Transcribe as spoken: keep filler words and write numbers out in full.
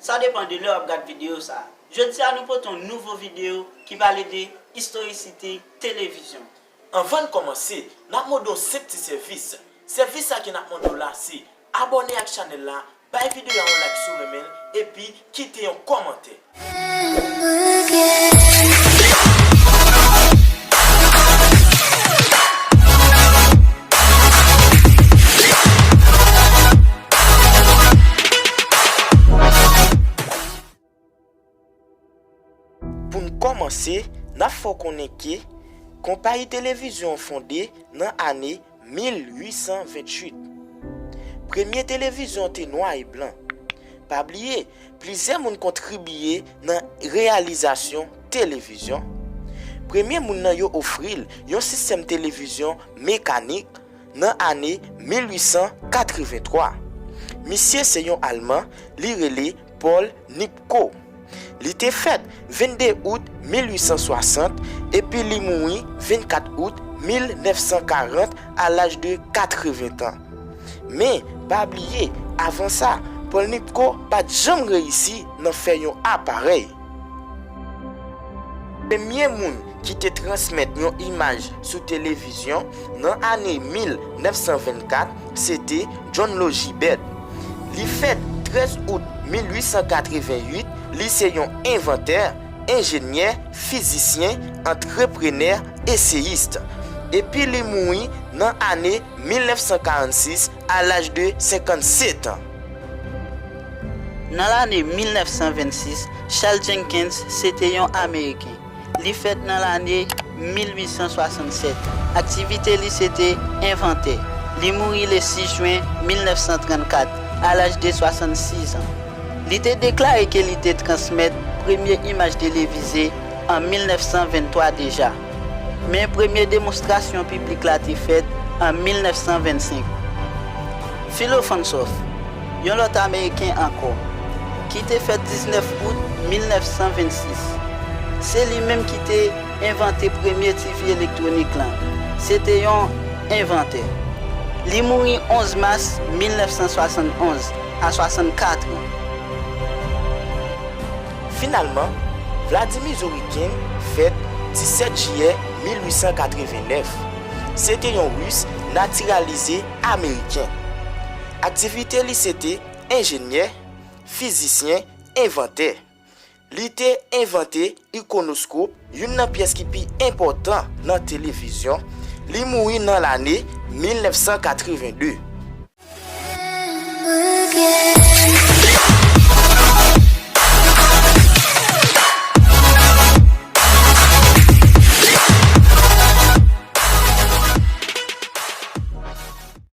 Sa depann de lè w ap gad videyo sa a. Jodi a, nou pote yon nouvo videyo ki pale de istorisite televizyon. Anvan n kòmanse, n ap mande yon senp ti sèvis. Sèvis sa ke n ap mande w la se abòne ak chanèl la, bay videyo a yon like si w renmen l, epi kite yon kòmantè. Pou n kòmanse, n ap fè w konnen ke konpayi televizyon an fonde nan ane mil uit san venntuit. Premye televizyon te nwa e blan. Pa bliye, plizyè moun kontribiye nan reyalizasyon televizyon. Premye moun nan yo ofri l yon sistèm televizyon mekanik nan ane mil uit san katrevenntwa. Misye se yon Alman, li rele Paul Nipkow. Li te fèt vennde out mil uit san swasant epi li mouri vennkat out mil nèf san karant a laj de katreven tan. Men, pa bliye, avan sa, Paul Nipkow pa t janm reyisi nan fè yon aparèy. Premye moun ki te transmèt yon imaj sou televizyon nan ane mil nèf san vennkat, se te John Logie Baird. Li fèt trèz out mil uit san katreven uit, li se yon envantè, enjenyè, fizisyen, antreprenè, eseyis. Epi li mouri nan ane mil nèf san karannsis a laj de senkannsèt an. Nan lane mil nèf san vennsis, Charles Jenkins se te yon Ameriken. Li fèt nan lane mil uit san swasannsèt. Aktivite li se te envantè. Li mouri le sis jen mil nèf san trannkat, a laj de swasannsizan. Li te deklare ke li te transmèt premye imaj televize an mil nèf san venntwa deja. Men premye demonstrasyon piblik la te fèt an mil nèf san vennsenk. Philo Francois, yon lòt Ameriken ankò, ki te fèt diznèf out mil nèf san vennsis. Se li menm ki te envante premye T V elektwonik lan. Se te yon envantè. Li mouri onz mas mil nèf san swasannonz, a swasannkat an. Finalman, Vladimir Zworykin fèt disèt jiyè mil uit san katrevennèf. Se te yon Ris natiralize Ameriken. Aktivite li se te enjenyè, fizisyen, envantè. Li te envante ikonoskop, youn nan pyès ki pi enpòtan nan televizyon. Li mouri nan lane mil nèf san katreven de.